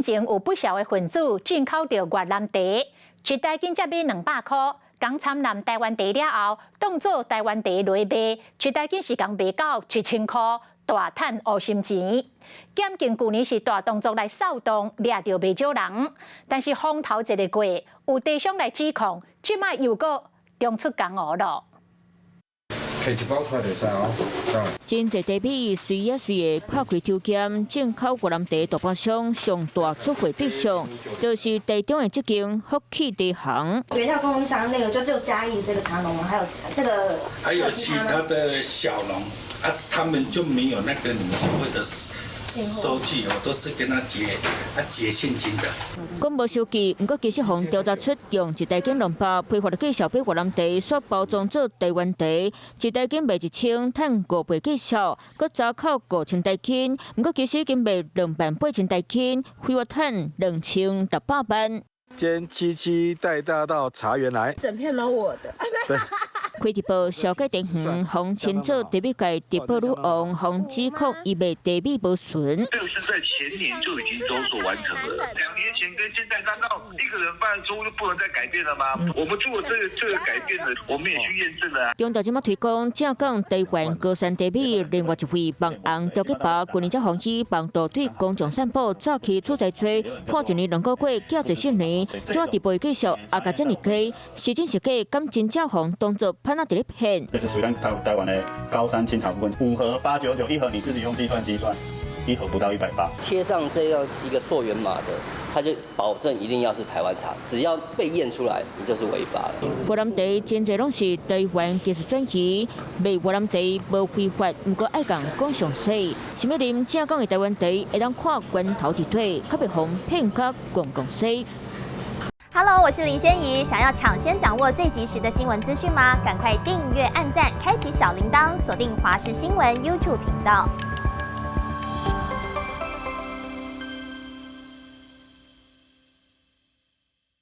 前有不肖的分子進口著越南茶，一台斤才賣200箍，共摻南台灣茶了後，當做台灣茶來賣，一台斤是共賣到1000箍，大趁烏心錢。檢警舊年是大動作來掃蕩，掠著袂少人，但是風頭一个過，有茶商來指控，這擺又閣重出江湖囉。提一包出來就使哦。真濟茶米隨也隨的拍開抽檢，進口越南茶大包商上大出貨對象，就是台中的這間福氣茶行。原料供應商那個就只有嘉義這個茶農，還有這個，還有其他的小農啊，他們就沒有那個你們所謂的收據，我都是跟他結啊結現金的。講無收據，毋過其實予調查出用一台斤200批發的介紹買越南茶，煞包裝做台灣茶，一台斤賣1000，趁5倍計數，閣查扣5000台斤，毋過其實已經賣2萬8千台斤，非法趁2600萬。兼七七帶大家到茶園來，整片攏我的。對。開直播消解電園，予稱做茶米界直播女王，予指控伊賣茶米無純。這個是在前年就已經搜索完成了，2年前跟現在，難道一個人犯錯誤就不能再改變了嗎？我們做了這個改變了，我們也去驗證了啊。中大這馬推廣正港台灣高山茶米，另外一位網紅刁吉爸，舊年才予以網路對公眾散布早期取材罪，判一年2個月，監做四年。這馬直播介紹也共遮爾低，是真是假？敢真正予當作潘仔佇咧騙？這是屬於咱台灣的高山青茶部分，5盒899一盒，你自己用計算機算，一盒不到180。貼上這樣一個溯源碼的，他就保證一定要是台灣茶，只要被驗出來，你就是違法了。越南茶真濟攏是台灣技術轉移，賣越南茶無違法，毋過愛共講詳細。想欲啉正港的台灣茶，會當看源頭佇佗，較袂予騙甲戇戇西。 Hello，我是林仙怡。想要搶先掌握最及時的新聞資訊嗎？趕快訂閱、按讚、開啟小鈴鐺，鎖定華視新聞 YouTube 頻道。